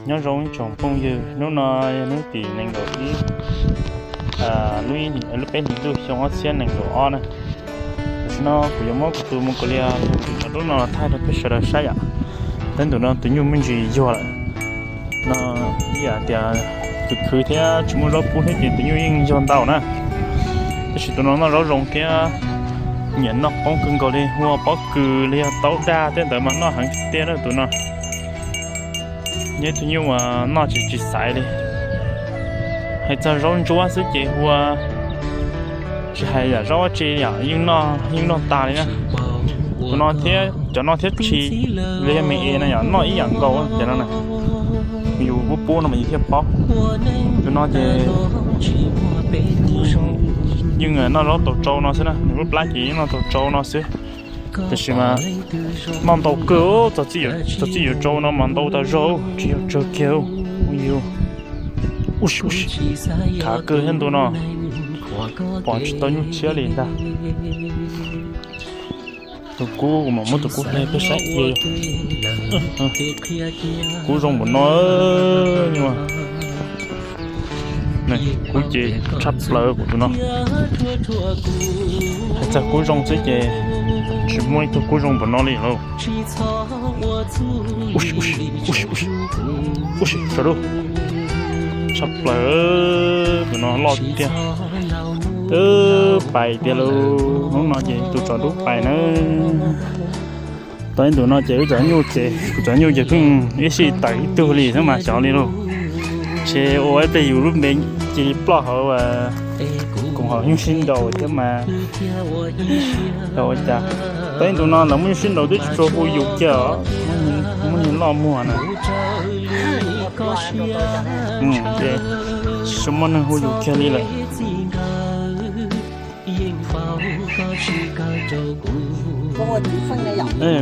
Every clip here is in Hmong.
Nyob zoo ib tsoom phooj ywg, hnub no yog hnub tim nees nkaum ib, lub peb hlis ntuj xyoo ob txhiab nees nkaum ob na. Tam sim no kuv yuav muab kuv tus mus kaus lias yog tus tsov dub no los thaij rau peb sawv daws saib yom. Teb ntus no tus nyuj me ntsis yuag lawm no, ib yam tias khwv khwv thiab tsis muaj zaub pub thiab ces tus nyuj yeej yuag ntau na. Tab sis tus no noj zaub zoo thiab nyiam noj qoob kawg nkaus li, hu ua pob kws li yog taub daj tej ntawd mas noj heev tiag tiag na tus no. Yog ib tug nyuj uas noj tsis tsis xaiv li. Hais txog zaub ntsuab xwb ces hu ua tsis hais yam zaub tsi yom, yeej noj, yeej noj tas li na. Tus no thiab cov no thiab tshis li yog me es no yom, noj ib yam nkaus cov no na. Yus pub pub no mas yus thiaj paub. Tus no ces yeej noj zaub tau tsau no xwb na, nws lub plab ces yeej noj tau tsau no xwb. Tab sis mas noj ntau kawg, txog txij yuav tsau no mas ntau tas zog, tsis yog tsawg kiag. Khav kawg thiab ntu no, pom tsis tau nyuj tshiab li ntag. Tus kub, kuv mam muab tus kub hle peb saib. Kub zoo npaum no, nyuaj. Kub ces tshaj plaws kuv tus no. Hais txog kub zoo xwb ces tsis muaj ib tug kub zoo npaum no li lauj. Ub, tsov dub, tshaj plaws, tus no loj tiag. Twb pais tiag lauj, hnub no ces tus tsov dub pais na. Tau ib ntus no ces wb cov nyuj ces, kuv cov nyuj ces pheej ib sij tawm ib tug li xwb mas xyov li lauj. Ces ua ib pliag yus lub npe cia li ploj hauv koom haum nyuj sib nraus thiab mas. Ua cas tau ib ntus no lawv muaj nyuj sib nraus twb tsis tshua hu yus kiag os, muaj niag loj muag na. Tsis muaj neeg hu yus kiag li lawm.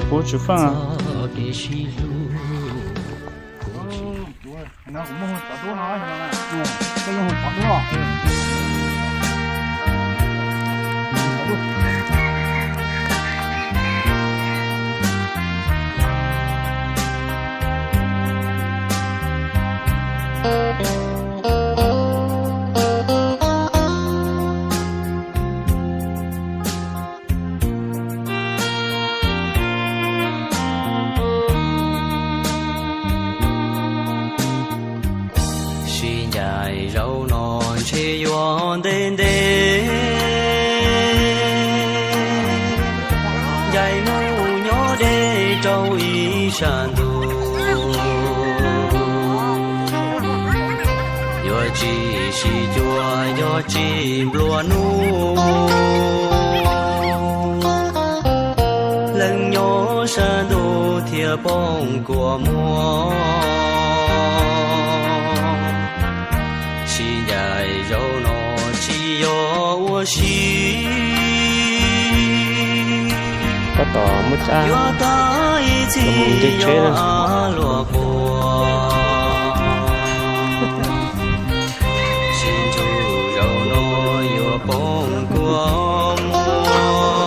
Kuv tswv feej. Sib ncaim zaum no ntshe yuav ntev ntev, ncaim mus nyob deb rau ib sab ntug. Yuav tsis sib cuag, yuav tsis nplua nuj, leej nyob sab ntuj thiaj poob kua muag. Sib ncaim zaum no tsis yog ua si, tab tom muab tsab yuav tag ib txhis nce tsheb na. Luag quaj. Sib ntsug zaum no yuav poob kua muag,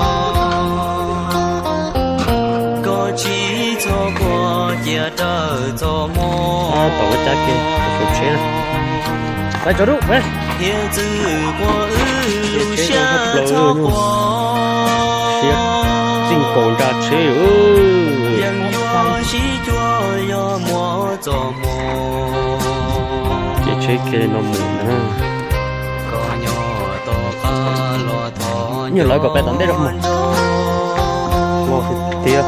koj tsis txhob quaj cia raws txoj hmoo. Tom ua tsab ke, sawv tsheb na. Pais tsaus ntuj, pais. Thiab txwv quaj wb lub siab txhob quaj, siab txij nkaus nra tsheb. Yeej yuav sib cuag yog muaj txoj hmoo. Ces tsheb kiag li no mus ntag. Koj nyob tom qab los thov nyob lawv kom pais tom ntej rau hmo. Hmo tiag.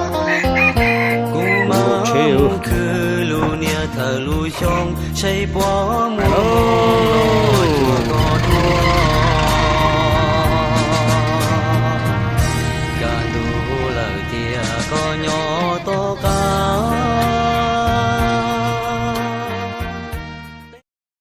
Kuv mam khwv lub niaj thawj lub xyoo, saib puas muaj koj dua. Kaj ntug lawm tiag koj nyob